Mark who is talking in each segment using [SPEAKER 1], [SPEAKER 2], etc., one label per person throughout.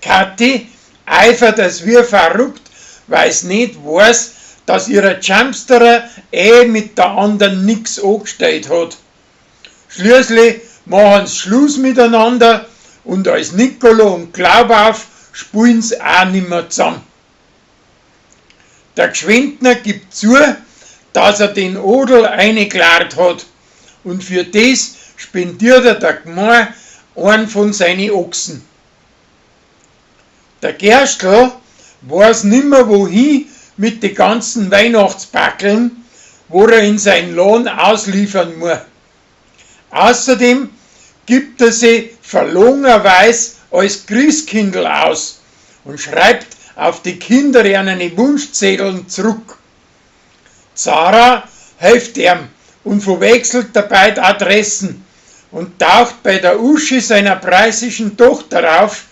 [SPEAKER 1] Kathi eifert als wie verrückt, weil's net weiß, dass ihrer Jumpsterer eh mit der andern nix angestellt hat. Schließlich machen's Schluss miteinander und als Nicolo und Glaubauf spulen's auch nimmer zusammen. Der Gschwendner gibt zu, dass er den Odel eingeklart hat und für das spendiert er der Gmar einen von seine Ochsen. Der Gerstl weiß nimmer wohin mit de ganzen Weihnachtsbackeln, wo er in sein Lohn ausliefern muss. Außerdem gibt er sie verlogenerweise als Christkindl aus und schreibt auf die Kinder ihre Wunschzetteln zurück. Zara hilft ihm und verwechselt dabei die Adressen und taucht bei der Uschi seiner preußischen Tochter auf,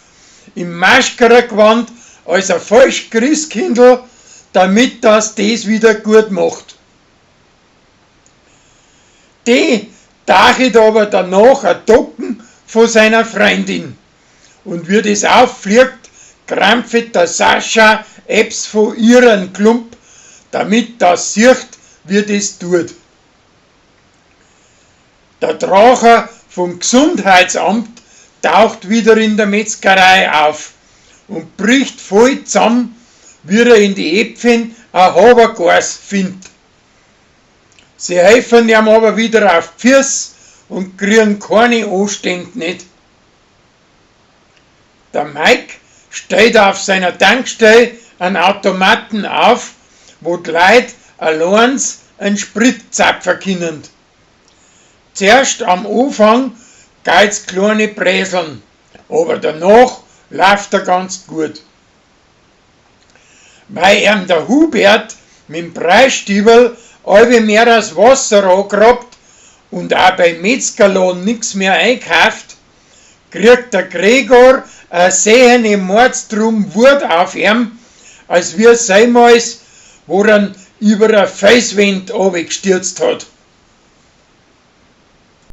[SPEAKER 1] im Maschkerergewand als ein falsch Christkindl, damit das des wieder gut macht. Die taucht aber danach ein Docken von seiner Freundin und wie das auffliegt, krampft der Sascha Apps von ihren Klump, damit das sieht, wie das tut. Der Dracher vom Gesundheitsamt taucht wieder in der Metzgerei auf und bricht voll zusammen, wie er in die Äpfeln ein Habergas findet. Sie helfen ihm aber wieder auf die Füße und kriegen keine Anstände nicht. Der Mike stellt auf seiner Tankstelle einen Automaten auf, wo die Leute allein einen Sprit zapfen können. Zuerst am Anfang geht's kleine Bräseln, aber danach läuft er ganz gut. Weil ihm der Hubert mit dem Preisstiebel allwe mehr als Wasser angrabt und auch beim Metzgerlohn nix mehr einkauft, kriegt der Gregor a sehene Mordstrum Wut auf ihm, als wie seimals, wo er über a Felswand gestürzt hat.